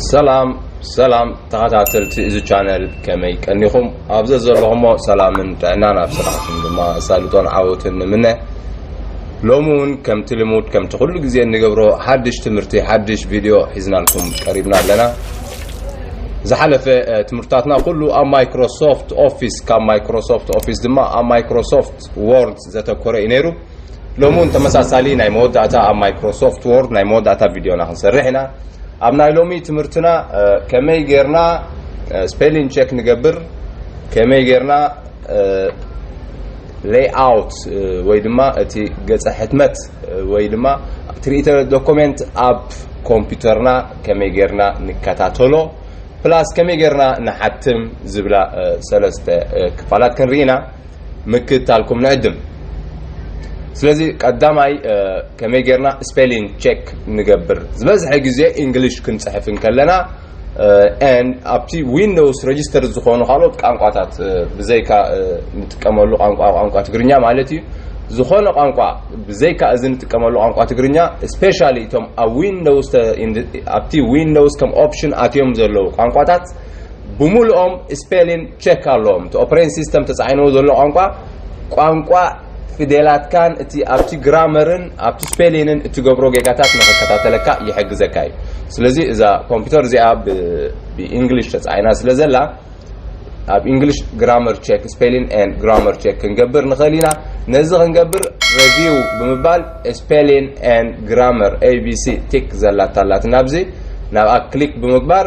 ሰላም ሰላም ተኸታተልቲ እዚ ቻነል፣ ከመይ ቀኒኹም? ኣብ ዘዘለኹሞ ሰላምን ጥዕናን፣ ኣብ ስራሕኩም ድማ ኣሳልጦን ዓወትን ንምነ። ሎሚ እውን ከምቲ ልሙድ፣ ከምቲ ኩሉ ግዜ እንገብሮ፣ ሓድሽ ትምህርቲ፣ ሓድሽ ቪድዮ ሒዝናልኩም ቀሪብና ኣለና። ዝሓለፈ ትምህርትታትና ኩሉ ኣብ ማይክሮሶፍት ኦፊስ፣ ካብ ማይክሮሶፍት ኦፊስ ድማ ኣብ ማይክሮሶፍት ወርድ ዘተኮረ እዩ ነይሩ። ሎሚ እውን ተመሳሳሊ ናይ መወዳእታ ኣብ ማይክሮሶፍት ወርድ ናይ መወዳእታ ቪድዮና ክንሰርሕ ኢና። ኣብ ናይ ሎሚ ትምህርትና ከመይ ጌርና ስፔሊንግ ቸክ ንገብር፣ ከመይ ጌርና ሌይኣውት ወይ ድማ እቲ ገጸ ሕትመት ወይ ድማ ትርኢተ ዶኩሜንት ኣብ ኮምፒውተርና ከመይ ጌርና ንከታተሎ፣ ፕላስ ከመይ ጌርና ንሓትም ዝብላ ሰለስተ ክፋላት ክንርኢ ኢና። ምክትታልኩም ንዕድም። ስለዚ ቀዳማይ ከመይ ጌርና ስፔሊንግ ቸክ ንገብር? ዝበዝሐ ግዜ እንግሊሽ ክንጽሕፍ እንከለና፣ ኣብቲ ዊንዶውስ ረጅስተር ዝኾኑ ካልኦት ቋንቋታት ብዘይካ ንጥቀመሉ ቋንቋ ቋንቋ ትግርኛ ማለት እዩ፣ ዝኾነ ቋንቋ ብዘይካ እዚ ንጥቀመሉ ቋንቋ ትግርኛ፣ ስፔሻሊ እቶም ኣብ ዊንዶውስ ኣብቲ ዊንዶውስ ከም ኦፕሽን ኣትዮም ዘለዉ ቋንቋታት ብምሉኦም ስፔሊንግ ቸክ ኣለዎም። እቲ ኦፕሬቲንግ ሲስተም ተጻዒንዎ ዘሎ ቋንቋ፣ ቋንቋ ፊደላትካን እቲ ኣብቲ ግራመርን ኣብቲ ስፔሊንን እትገብሮ ጌጋታት ንኽከታተለካ ይሕግዘካ እዩ። ስለዚ እዛ ኮምፒውተር እዚኣ ብእንግሊሽ ተጻዒና ስለ ዘላ፣ ኣብ እንግሊሽ ግራመር ቸክ፣ ስፔሊንግ ኤንድ ግራመር ቸክ ክንገብር ንኽእል ኢና። ነዚ ክንገብር ሪቪው ብምባል ስፔሊንግ ኤንድ ግራመር ኤቢሲ ቲክ ዘላታ ኣላትና ኣብዚ ናብኣ ክሊክ ብምግባር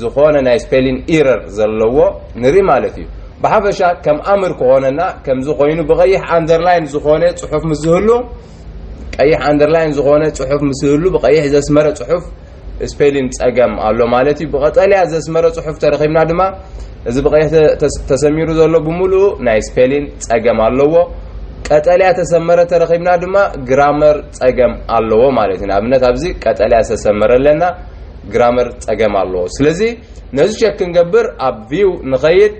ዝኾነ ናይ ስፔሊንግ ኢረር ዘለዎ ንርኢ ማለት እዩ። ብሓፈሻ ከም ኣምር ክኾነና ከምዚ ኮይኑ ብቐይሕ ኣንደርላይን ዝኾነ ጽሑፍ ምስ ዝህሉ፣ ቀይሕ ኣንደርላይን ዝኾነ ጽሑፍ ምስ ዝህሉ ብቐይሕ ዘስመረ ጽሑፍ ስፔሊንግ ጸገም ኣሎ ማለት እዩ። ብቐጠልያ ዘስመረ ጽሑፍ ተረኺብና ድማ እዚ ብቐይሕ ተሰሚሩ ዘሎ ብምሉኡ ናይ ስፔሊንግ ጸገም ኣለዎ። ቀጠልያ ተሰመረ ተረኺብና ድማ ግራመር ጸገም ኣለዎ ማለት እዩ። ንኣብነት ኣብዚ ቀጠልያ ዝተሰመረ ኣለና፣ ግራመር ጸገም ኣለዎ። ስለዚ ነዚ ቸክ ክንገብር ኣብ ቪው ንኸይድ፣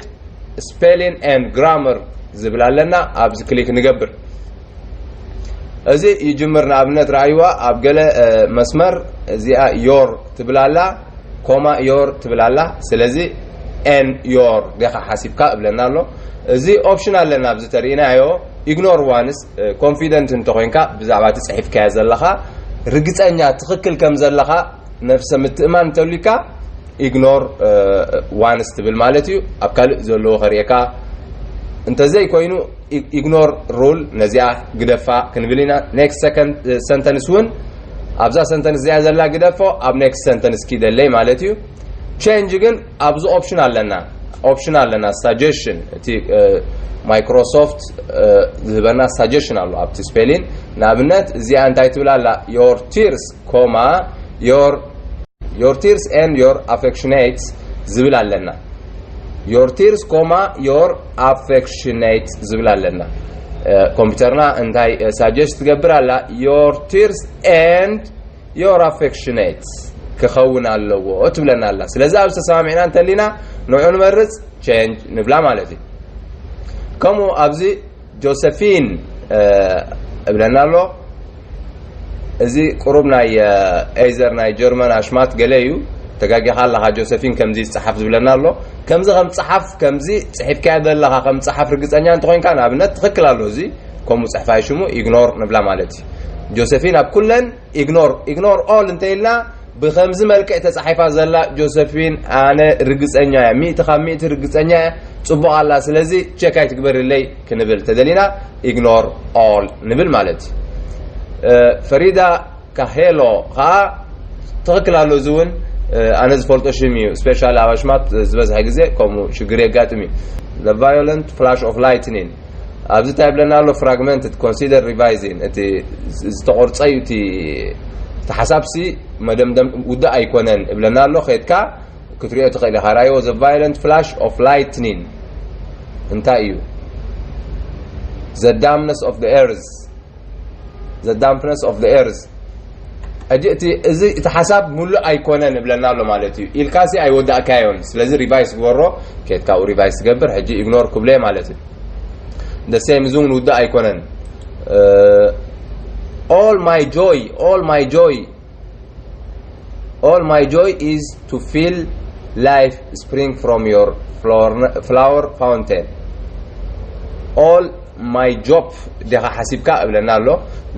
ስፔሊንግ ኤንድ ግራመር ዝብል ኣለና፣ ኣብዚ ክሊክ ንገብር። እዚ ይጅምር። ንኣብነት ረኣይዋ፣ ኣብ ገለ መስመር እዚኣ ዮር ትብል ኣላ፣ ኮማ ዮር ትብል ኣላ። ስለዚ ኤን ዮር ዴኻ ሓሲብካ እብለና ኣሎ። እዚ ኦፕሽን ኣለና ኣብዚ ተርእናዮ። ኢግኖር ዋንስ፣ ኮንፊደንት እንተኮይንካ ብዛዕባ እቲ ጽሒፍካዮ ዘለኻ ርግጸኛ ትኽክል ከም ዘለኻ ነፍሰ ምትእማን እንተልዩካ ኢግኖር ዋንስ ትብል ማለት እዩ። ኣብ ካልእ ዘለዎ ከርእየካ እንተዘይ ኮይኑ ኢግኖር ሩል ነዚኣ ግደፋ ክንብል ኢና። ኔክስት ሰንተንስ እውን ኣብዛ ሰንተንስ እዚኣ ዘላ ግደፎ፣ ኣብ ኔክስት ሰንተንስ ኪደለይ ማለት እዩ። ቸንጅ ግን ኣብዚ ኦፕሽን ኣለና፣ ኦፕሽን ኣለና ሳጀሽን፣ እቲ ማይክሮሶፍት ዝህበና ሳጀሽን ኣሎ ኣብቲ ስፔሊን። ንኣብነት እዚኣ እንታይ ትብል ኣላ? ዮር ቲርስ ኮማ ዮር ዮር ቲርስ ኤንድ ዮር ኣፌክሽኔትስ ዝብል ኣለና። ዮር ቲርስ ኮማ ዮር ኣፌክሽኔትስ ዝብል ኣለና። ኮምፒውተርና እንታይ ሳጀስት ትገብር ኣላ? ዮር ቲርስ ኤንድ ዮር ኣፌክሽኔትስ ክኸውን ኣለዎ ትብለና ኣላ። ስለዚ ኣብዚ ተሰማሚዕና እንተሊና ንዑ ንመርጽ፣ ቸንጅ ንብላ ማለት እዩ። ከምኡ ኣብዚ ጆሰፊን እብለና ኣሎ። እዚ ቁሩብ ናይ ኤይዘር ናይ ጀርመን ኣሽማት ገለ እዩ። ተጋጊኻ ኣለኻ፣ ጆሰፊን ከምዚ ይጸሓፍ ዝብለና ኣሎ። ከምዚ ከም ጸሓፍ፣ ከምዚ ጽሒፍካዮ ዘለኻ ከም ጸሓፍ ርግጸኛ እንተኾይንካ፣ ንኣብነት ትኽክል ኣሎ፣ እዚ ከምኡ ጽሕፋይ ሽሙ ኢግኖር ንብላ ማለት እዩ። ጆሰፊን ኣብ ኩለን ኢግኖር፣ ኢግኖር ኦል እንተኢልና ብኸምዚ መልክዕ ተጻሒፋ ዘላ ጆሰፊን ኣነ ርግጸኛ እየ፣ ሚእቲ ካብ ሚእቲ ርግጸኛ እየ፣ ጽቡቕ ኣላ፣ ስለዚ ቸክ ኣይትግበርለይ ክንብል ተደሊና ኢግኖር ኦል ንብል ማለት እዩ። ፈሪዳ ካሄሎ ኸኣ ትኽክል ኣሎ። እዚ እውን ኣነ ዝፈልጦ ሽም እዩ። ስፔሻሊ ኣብ ኣሽማት ዝበዝሐ ግዜ ከምኡ ሽግር የጋጥም እዩ። The violent flash of lightning ኣብዚ እንታይ ይብለና ኣሎ? ፍራግመንት ኮንሲደር ሪቫይዚን፣ እቲ ዝተቆርጸ እዩ፣ እቲ ሓሳብሲ መደምደም ውዳእ ኣይኮነን እብለና ኣሎ። ከድካ ክትሪኦ ትኽእል ኢኻ። ራእይዎ፣ the violent flash of lightning እንታይ እዩ? The dampness of the earth፣ the dampness of the earth። ሕጂ እቲ እዚ እቲ ሓሳብ ሙሉእ ኣይኮነን እብለና ኣሎ ማለት እዩ። ኢልካሲ ኣይወዳእካዮን። ስለዚ ሪቫይስ ግበሮ። ከድካ ሪቫይስ ትገብር፣ ሕጂ ኢግኖር ክብሎ ማለት እዩ። The same፣ እዚ እውን ውዳእ ኣይኮነን። All my joy, all my joy። All my joy is to feel life spring from your flower, flower fountain. All my job ዲኻ ሓሲብካ እብለና ኣሎ።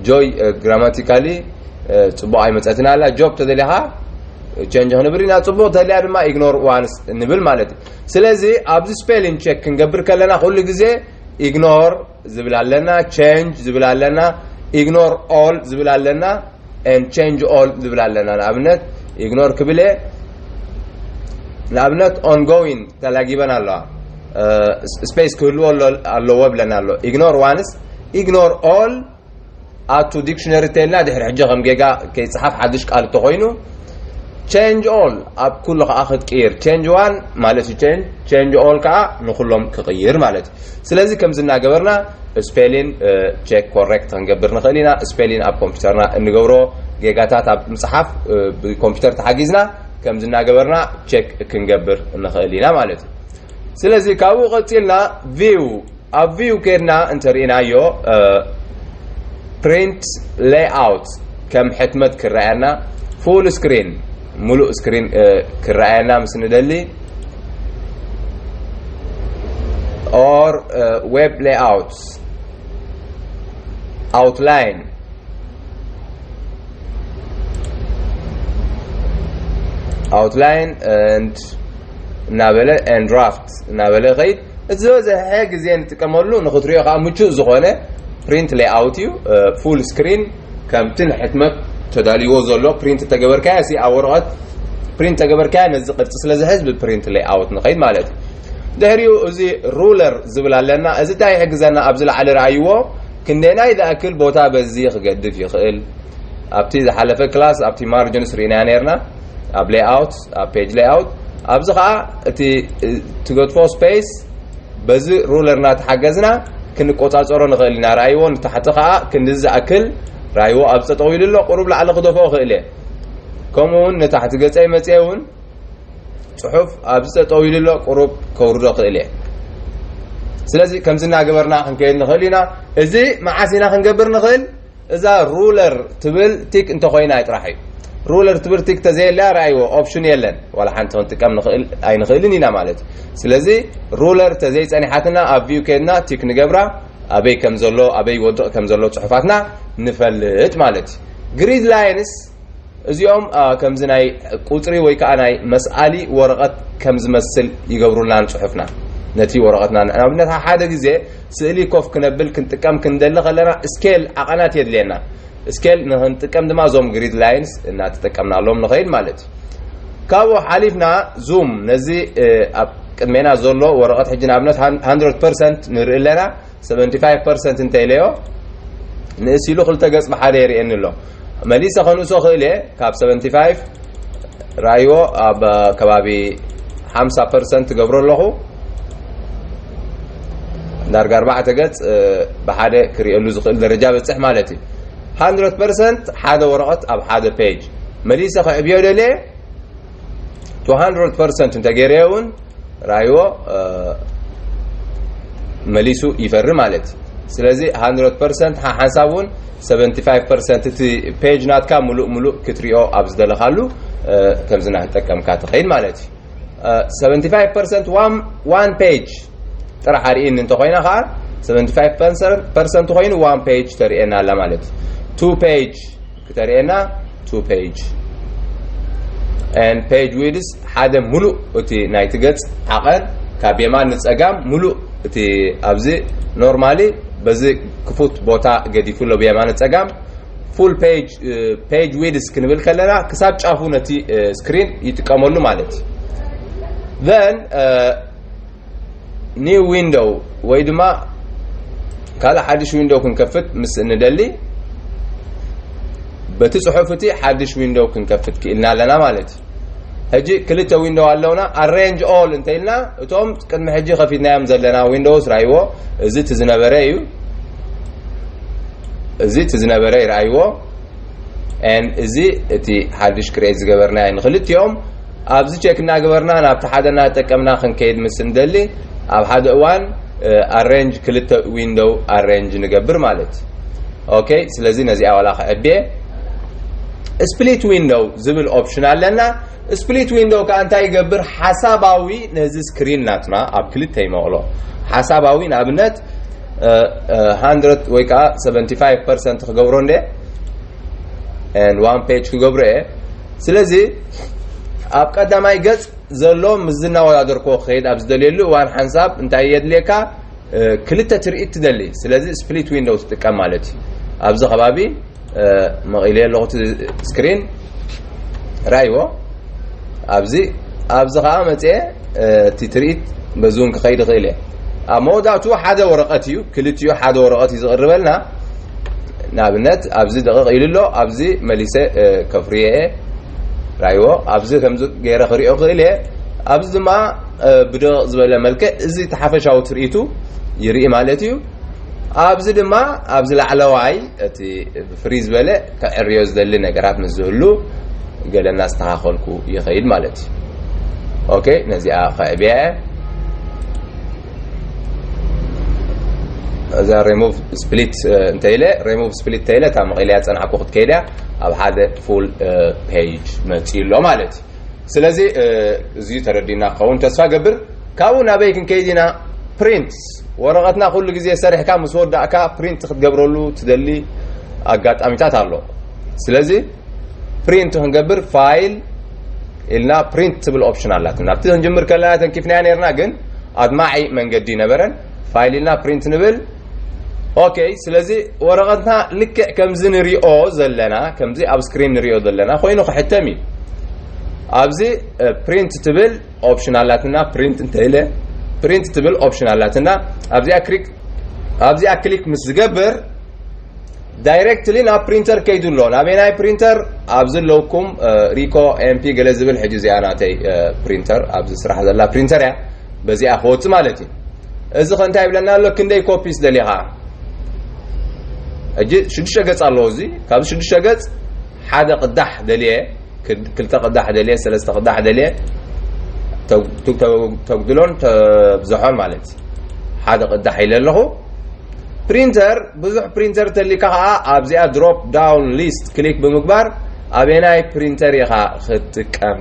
Joy grammatically ጽቡቕ ኣይመጸትን ኣላ። Job ተደሊኻ change ክንብል ኢና። ጽቡቕ ተልያ ድማ ignore once ንብል ማለት እዩ። ስለዚ ኣብዚ spelling check ክንገብር ከለና ኩሉ ግዜ ignore ዝብል ኣለና፣ change ዝብል ኣለና፣ ignore all ዝብል ኣለና፣ and change all ዝብል ኣለና። ንኣብነት ignore ክብል እየ። ንኣብነት ongoing ተላጊበን ኣለዋ፣ space ክህልዎ ኣለዎ ብለና ኣሎ። Ignore once, ignore all ኣቱ ዲክሽነሪ ተልና ድሕሪ ሕጂ ከም ጌጋ ከይጽሓፍ ሓድሽ ቃል እንተኾይኑ change all ኣብ ኩሉ ከዓ ክትቅይር፣ change one ማለት እዩ change፣ change all ከዓ ንኩሎም ክቕይር ማለት እዩ። ስለዚ ከምዚ እናገበርና spelling check correct ክንገብር ንኽእል ኢና። Spelling ኣብ ኮምፒውተርና እንገብሮ ጌጋታት ኣብ ምጽሓፍ ብኮምፒውተር ተሓጊዝና ከምዚ እናገበርና check ክንገብር ንኽእል ኢና ማለት እዩ። ስለዚ ካብኡ ቀጺልና view ኣብ view ከድና እንተርኢናዮ print layout ከም ሕትመት ክረኣየና፣ full screen ሙሉእ screen ክረኣየና ምስ ንደሊ፣ or web layout outline outline and እናበለ and draft እናበለ ኸይድ። እቲ ዝበዝሐ ግዜ ንጥቀመሉ ንኽትሪኦ ከዓ ምቹእ ዝኾነ print layout እዩ። Full screen ከምቲ ንሕትመት ተዳልይዎ ዘሎ print ተገበርካያ ሲ ኣብ ወረቐት print ተገበርካያ ነዚ ቅርፂ ስለ ዝሕዝ ብ print layout ንኸይድ ማለት እዩ። ድሕሪኡ እዚ ruler ዝብል ኣለና። እዚ እንታይ ይሕግዘና? ኣብዚ ላዕሊ ረኣይዎ ክንደናይ ዝኣክል ቦታ በዚ ክገድፍ ይኽእል። ኣብቲ ዝሓለፈ ክላስ ኣብቲ margins ርኢና ነርና ኣብ layout ኣብ page layout። ኣብዚ ከዓ እቲ ትገድፎ space በዚ ruler እናተሓገዝና ክንቆፃፀሮ ንኽእል ኢና። ረኣይዎ ንታሕቲ ከዓ ክንዲ ዝኣክል ረኣይዎ ኣብዚ ጠጠው ኢሉ ኣሎ። ቁሩብ ላዕሊ ክደፍኦ ክእል እየ። ከምኡ እውን ንታሕቲ ገፀይ መፅየ እውን ፅሑፍ ኣብዚ ጠጠው ኢሉ ኣሎ። ቁሩብ ከውርዶ ክእል እየ። ስለዚ ከምዚ እናገበርና ክንከይድ ንኽእል ኢና። እዚ መዓስ ኢና ክንገብር ንኽእል? እዛ ruler ትብል ቲክ እንተኾይና ጥራሕ እዩ። Ruler ትብል ቲክ ተዘየላ ረኣይዎ option የለን። ዋላ ሓንቲ ክንጥቀም ንኽእል ኣይንኽእልን ኢና ማለት እዩ። ስለዚ ruler ተዘይፀኒሓትና ኣብ view ከድና ቲክ ንገብራ ኣበይ ከም ዘሎ ኣበይ ወድቕ ከም ዘሎ ፅሑፋትና ንፈልጥ ማለት እዩ። Grid lines እዚኦም ከምዚ ናይ ቁፅሪ ወይ ከዓ ናይ መስኣሊ ወረቐት ከም ዝመስል ይገብሩልና ንፅሑፍና። ነቲ ወረቐትና ንኣብነት ሓደ ግዜ ስእሊ ኮፍ ክነብል ክንጥቀም ክንደሊ ከለና scale ዓቐናት የድልየና። Scale ንክንጥቀም ድማ እዞም grid lines እናተጠቀምናሎም ንኸይድ ማለት እዩ። ካብኡ ሓሊፍና zoom ነዚ ኣብ ቅድሜና ዘሎ ወረቐት ሕጂ ንኣብነት hundred percent ንርኢ ኣለና። Seventy five percent እንተኢለዮ ንእስ ኢሉ ክልተ ገፅ ብሓደ የርእየኒ ኣሎ። መሊሰ ከንእሶ ክእል እየ ካብ seventy five ረኣይዎ ኣብ ከባቢ ሓምሳ percent ትገብሮ ኣለኹ። ዳርጋ ኣርባዕተ ገፅ ብሓደ ክርእየሉ ዝኽእል ደረጃ በፅሕ ማለት እዩ። Hundred percent ሓደ ወረቐት ኣብ ሓደ page መሊሰ ከዕብዮ ደልየ two hundred percent እንተገይረዮ እውን ራይዎ መሊሱ ይፈሪ ማለት እዩ። ስለዚ hundred percent ሓንሳብ እውን seventy five percent እቲ page ናትካ ሙሉእ ሙሉእ ክትሪኦ ኣብ ዝደለኻሉ ከምዚ ናተጠቀምካ ትኸይድ ማለት እዩ። Seventy five percent one page ጥራሕ ኣርእኒ እንተኾይና ከዓ seventy five percent ኮይኑ one page ተርእየና ኣላ ማለት እዩ። Two page ክተርእየና two page and page width ሓደ ሙሉእ እቲ ናይቲ ገፅ ዓቐን ካብ የማን ንፀጋም ሙሉእ እቲ ኣብዚ normally በዚ ክፉት ቦታ ገዲፉ ኣሎ ብየማን ፀጋም full page page width ክንብል ከለና ክሳብ ጫፉ ነቲ screen ይጥቀመሉ ማለት እዩ። Then new window ወይ ድማ ካልእ ሓድሽ window ክንከፍት ምስ እንደሊ በቲ ፅሑፍ እቲ ሓድሽ window ክንከፍት ክኢልና ኣለና ማለት እዩ። ሕጂ ክልተ window ኣለውና። Arrange all እንተኢልና እቶም ቅድሚ ሕጂ ከፊትናዮም ዘለና windows ራይዎ። እዚ እቲ ዝነበረ እዩ። እዚ እቲ ዝነበረ ይረኣይዎ። And እዚ እቲ ሓድሽ create ዝገበርናዮ ንክልቲኦም ኣብዚ check እናገበርና ናብቲ ሓደ እናተጠቀምና ክንከይድ ምስ እንደሊ ኣብ ሓደ እዋን arrange ክልተ window arrange ንገብር ማለት እዩ። Okay ስለዚ ነዚኣ ዋላ ክዕብየ split window ዝብል option ኣለና። Split window ከዓ እንታይ ይገብር? ሓሳባዊ ነዚ screen ናትና ኣብ ክልተ ይመቕሎ። ሓሳባዊ ንኣብነት one hundred ወይ ከዓ seventy five percent ክገብሮ እንደ and one page ክገብሮ እየ። ስለዚ ኣብ ቀዳማይ ገጽ ዘሎ ምስ ዝናወዳደርኮ ክኸይድ ኣብ ዝደልየሉ እዋን ሓንሳብ እንታይ የድልየካ? ክልተ ትርኢት ትደሊ። ስለዚ split window ትጥቀም ማለት እዩ። ኣብዚ ከባቢ መቒለ ኣለኹ screen ራይዎ። ኣብዚ ኣብዚ ከዓ መፅየ እቲ ትርኢት በዚ እውን ክኸይድ ይኽእል እየ። ኣብ መወዳእቱ ሓደ ወረቐት እዩ፣ ክልቲኡ ሓደ ወረቐት እዩ ዝቕርበልና። ንኣብነት ኣብዚ ደቂቕ ኢሉ ኣሎ፣ ኣብዚ መሊሰ ከፍርየ እየ። ራይዎ ኣብዚ ከምዚ ገይረ ክሪኦ ክእል እየ። ኣብዚ ድማ ብደቕ ዝበለ መልክዕ እዚ ተሓፈሻዊ ትርኢቱ ይርኢ ማለት እዩ። ኣብዚ ድማ ኣብዚ ላዕለዋይ እቲ ብፍሪ ዝበለ ከዕርዮ ዝደሊ ነገራት ምስ ዝህሉ ገለ እናስተኻኸልኩ ይኸይድ ማለት እዩ። ኦኬ፣ ነዚኣ ከዕብያ እየ። እዛ remove split እንተኢለ remove split እንተኢለ እታ መቒለያ ዝፀናዕኩ ክትከይድ እያ። ኣብ ሓደ full page መፂኡ ኣሎ ማለት እዩ። ስለዚ እዚ ተረዲና ክኸውን ተስፋ ገብር። ካብኡ ናበይ ክንከይድ ኢና? Print። ወረቐትና ኩሉ ግዜ ሰሪሕካ ምስ ወዳእካ print ክትገብረሉ ትደሊ ኣጋጣሚታት ኣሎ። ስለዚ print ክንገብር file ኢልና print ትብል option ኣላትና። ኣብቲ ክንጅምር ከለና ተንኪፍናያ ነርና፣ ግን ኣድማዒ መንገዲ ነበረን። File ኢልና print ንብል። ኦኬ፣ ስለዚ ወረቐትና ልክዕ ከምዚ ንሪኦ ዘለና፣ ከምዚ ኣብ screen ንሪኦ ዘለና ኮይኑ ክሕተም እዩ። ኣብዚ print ትብል option ኣላትና። Print እንተኢለ print ትብል option ኣላትና። ኣብዚኣ click ኣብዚኣ click ምስ ዝገብር directly ናብ printer ከይዱ ኣሎ። ናበየናይ printer? ኣብዚ ኣለውኩም Ricoh M P ገለ ዝብል። ሕጂ እዚኣ ናተይ printer ኣብዚ ስራሕ ዘላ printer እያ። በዚኣ ክወፅእ ማለት እዩ። እዚ ከ እንታይ ይብለና ኣሎ? ክንደይ copies ደሊኻ? ሕጂ ሽዱሽተ ገጽ ኣለዎ። እዚ ካብዚ ሽዱሽተ ገጽ ሓደ ቅዳሕ ደልየ፣ ክልተ ቅዳሕ ደልየ፣ ሰለስተ ቅዳሕ ደልየ፣ ተጉድሎን ተብዝሖን ማለት እዩ። ሓደ ቅዳሕ ኢለ ኣለኹ። Printer፣ ብዙሕ printer ተሊካ ከዓ ኣብዚኣ drop down list click ብምግባር ኣበየናይ printer ኢኻ ክትጥቀም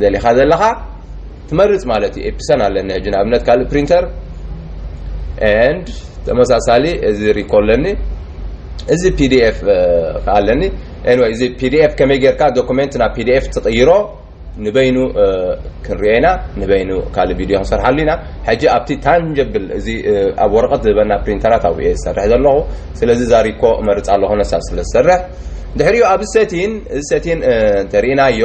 ደሊኻ ዘለኻ ትመርጽ ማለት እዩ። Epson ኣለኒ ሕጂ ንኣብነት ካልእ printer and ተመሳሳሊ እዚ Ricoh ኣለኒ። እዚ P D F ከዓ ኣለኒ። Anyway፣ እዚ P D F ከመይ ጌርካ document ናብ P D F ትቕይሮ ንበይኑ ክንሪኦ ኢና። ንበይኑ ካልእ ቪድዮ ክንሰርሓሉ ኢና። ሕጂ ኣብቲ tangible፣ እዚ ኣብ ወረቐት ዝህበና ፕሪንተራት ኣብኡ እየ ዝሰርሕ ዘለኹ። ስለዚ እዛ Ricoh እመርጽ ኣለኹ፣ ነሳ ስለ ዝሰርሕ። ድሕሪኡ ኣብዚ setting፣ እዚ setting እንተሪእናዮ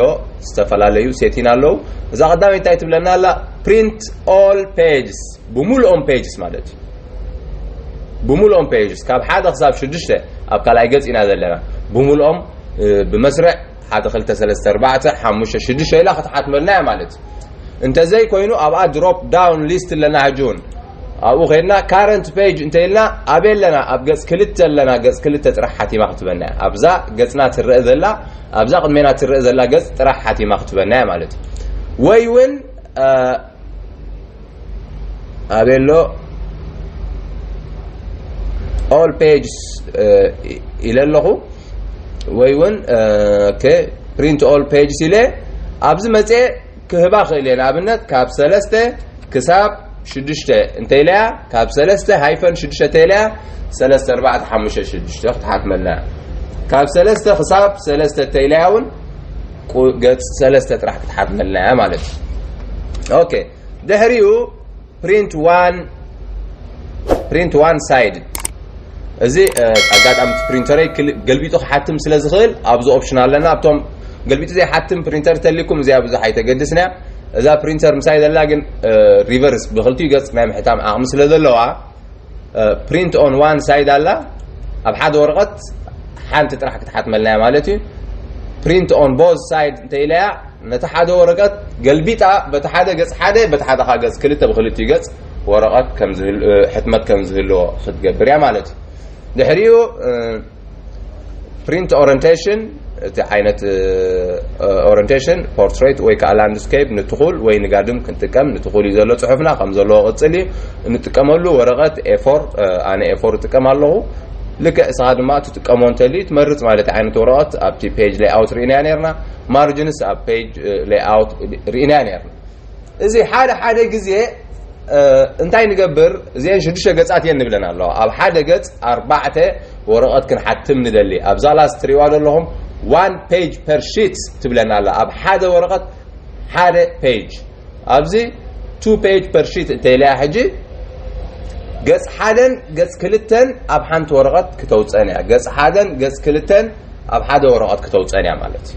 ዝተፈላለዩ setting ኣለዉ። እዛ ቀዳመይቲ እንታይ ትብለና ኣላ? Print all pages፣ ብምሉኦም pages ማለት እዩ። ብምሉኦም pages ካብ ሓደ ክሳብ ሽዱሽተ ኣብ ካልኣይ ገጽ ኢና ዘለና። ብምሉኦም ብመስርዕ ሓደ ክልተ ሰለስተ ኣርባዕተ ሓሙሽተ ሽዱሽተ ኢላ ክትሓትመልና እያ ማለት እዩ። እንተዘይ ኮይኑ ኣብኣ drop down list ኣለና። ሕጂ እውን ኣብኡ ከይድና current page እንተ ኢልና ኣበይ ኣለና? ኣብ ገጽ ክልተ ኣለና። ገጽ ክልተ ጥራሕ ሓቲማ ክትበና እያ። ኣብዛ ገጽና ትረአ ዘላ፣ ኣብዛ ቅድሜና ትረአ ዘላ ገጽ ጥራሕ ሓቲማ ክትበና እያ ማለት እዩ። ወይ እውን ኣበሎ all pages ኢለ ኣለኹ። ወይ እውን print all pages ኢለ ኣብዚ መፅየ ክህባ ክእል እየ። ንኣብነት ካብ ሰለስተ ክሳብ ሽዱሽተ እንተ ኢለያ፣ ካብ ሰለስተ ሃይፈን ሽዱሽተ እንተ ኢለያ፣ ሰለስተ ኣርባዕተ ሓሙሽተ ሽዱሽተ ክትሓትመልና እያ። ካብ ሰለስተ ክሳብ ሰለስተ እንተ ኢለያ እውን ገጽ ሰለስተ ጥራሕ ክትሓትመልና እያ ማለት እዩ። ኦኬ፣ ድሕሪኡ print one print one side። እዚ ኣጋጣሚ ፕሪንተረይ ገልቢጡ ክሓትም ስለ ዝኽእል ኣብዚ ኦፕሽን ኣለና። ኣብቶም ገልቢጡ ዘይሓትም ፕሪንተር ተሊኩም እዚኣ ብዙሕ ኣይተገድስን እያ። እዛ ፕሪንተር ምሳይ ዘላ ግን ሪቨርስ ብክልቲኡ ገጽ ናይ ምሕታም ዓቕሚ ስለ ዘለዋ print on one side ኣላ። ኣብ ሓደ ወረቐት ሓንቲ ጥራሕ ክትሓትመልና እያ ማለት እዩ። Print on both side እንተ ኢለያ ነቲ ሓደ ወረቐት ገልቢጣ በቲ ሓደ ገጽ ሓደ፣ በቲ ሓደ ኻ ገጽ ክልተ፣ ብክልቲኡ ገጽ ወረቐት ከም ዝህል-፣ ሕትመት ከም ዝህልዎ ክትገብር እያ ማለት እዩ። ድሕሪኡ print orientation፣ እቲ ዓይነት orientation portrait ወይ ከዓ landscape ንትኹል ወይ ንጋድም ክንጥቀም፣ ንትኹል እዩ ዘሎ ጽሑፍና ከም ዘለዎ ቅጽል እዩ። እንጥቀመሉ ወረቐት ኤ ፎር፣ ኣነ ኤ ፎር እጥቀም ኣለኹ። ልክዕ እስኻ ድማ ትጥቀሞ እንተልዩ ትመርጽ ማለት ዓይነት ወረቐት ኣብቲ page layout ርኢናያ ነርና። ማርጅንስ ኣብ page layout ርኢናያ ነርና። እዚ ሓደ ሓደ ግዜ እንታይ ንገብር? እዚአን ሽዱሽተ ገጻት እየን ንብለን ኣለዋ። ኣብ ሓደ ገጽ ኣርባዕተ ወረቐት ክንሓትም ንደሊ። ኣብዛ ላስት ትሪእዋ ዘለኹም one page per sheet ትብለና ኣላ። ኣብ ሓደ ወረቐት ሓደ page። ኣብዚ two page per sheet እንተኢለያ ሕጂ ገጽ ሓደን ገጽ ክልተን ኣብ ሓንቲ ወረቐት ክተውፀን እያ። ገጽ ሓደን ገጽ ክልተን ኣብ ሓደ ወረቐት ክተውፀን እያ ማለት እዩ።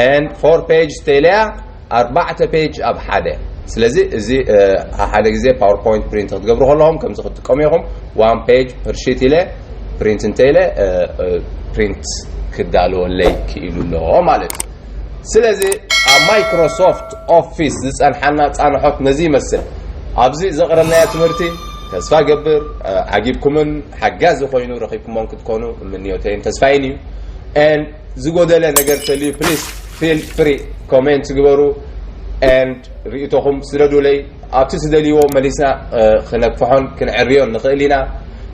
And four page እንተኢለያ ኣርባዕተ page ኣብ ሓደ። ስለዚ እዚ ሓደ ግዜ PowerPoint print ክትገብሩ ከለኹም ከምዚ ክትጥቀሙ ኢኹም። One page per sheet ኢለ print እንተኢለ print ክዳለወለይ ክኢሉ ኣሎ ማለት እዩ። ስለዚ ኣብ Microsoft Office ዝጸንሓና ጻንሖት ነዚ ይመስል። ኣብዚ ዘቕረብናዮ ትምህርቲ ተስፋ ገብር ዓጊብኩምን ሓጋዚ ኮይኑ ረኺብኩሞን ክትኮኑ ምንዮተይን ተስፋይን እዩ። And ዝጎደለ ነገር ተልዩ please feel free comment ግበሩ and ርእይቶኹም ስደዱለይ። ኣብቲ ዝደልይዎ መሊስና ክነግፍሖን ክንዕርዮን ንኽእል ኢና።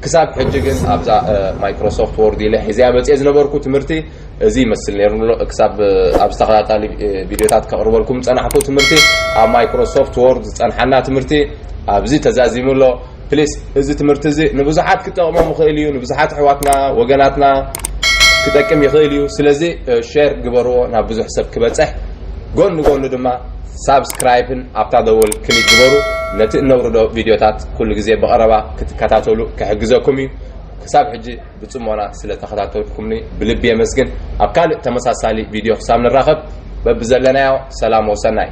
ክሳብ ሕጂ ግን ኣብዛ Microsoft Word ኢለ ሒዘያ መፅየ ዝነበርኩ ትምህርቲ እዚ ይመስል ነይሩ ኣሎ። ክሳብ ኣብ ዝተኸታታሊ ቪድዮታት ከቕርበልኩም ዝፀናሕኩ ትምህርቲ ኣብ Microsoft Word ዝፀንሓና ትምህርቲ ኣብዚ ተዛዚሙ ኣሎ። ፕሊስ እዚ ትምህርቲ እዚ ንብዙሓት ክጠቕሞም ይኽእል እዩ። ንብዙሓት ኣሕዋትና ወገናትና ክጠቅም ይኽእል እዩ። ስለዚ ሼር ግበርዎ ናብ ብዙሕ ሰብ ክበፅሕ። ጎኒ ጎኒ ድማ ሳብስክራይብን ኣብታ ደወል ክሊክ ግበሩ። ነቲ እነውርዶ ቪድዮታት ኩሉ ግዜ ብቐረባ ክትከታተሉ ክሕግዘኩም እዩ። ክሳብ ሕጂ ብጽሞና ስለ ተኸታተልኩምኒ ብልቢ የመስግን። ኣብ ካልእ ተመሳሳሊ ቪድዮ ክሳብ ንራኸብ በብዘለናዮ ሰላም ወሰናይ።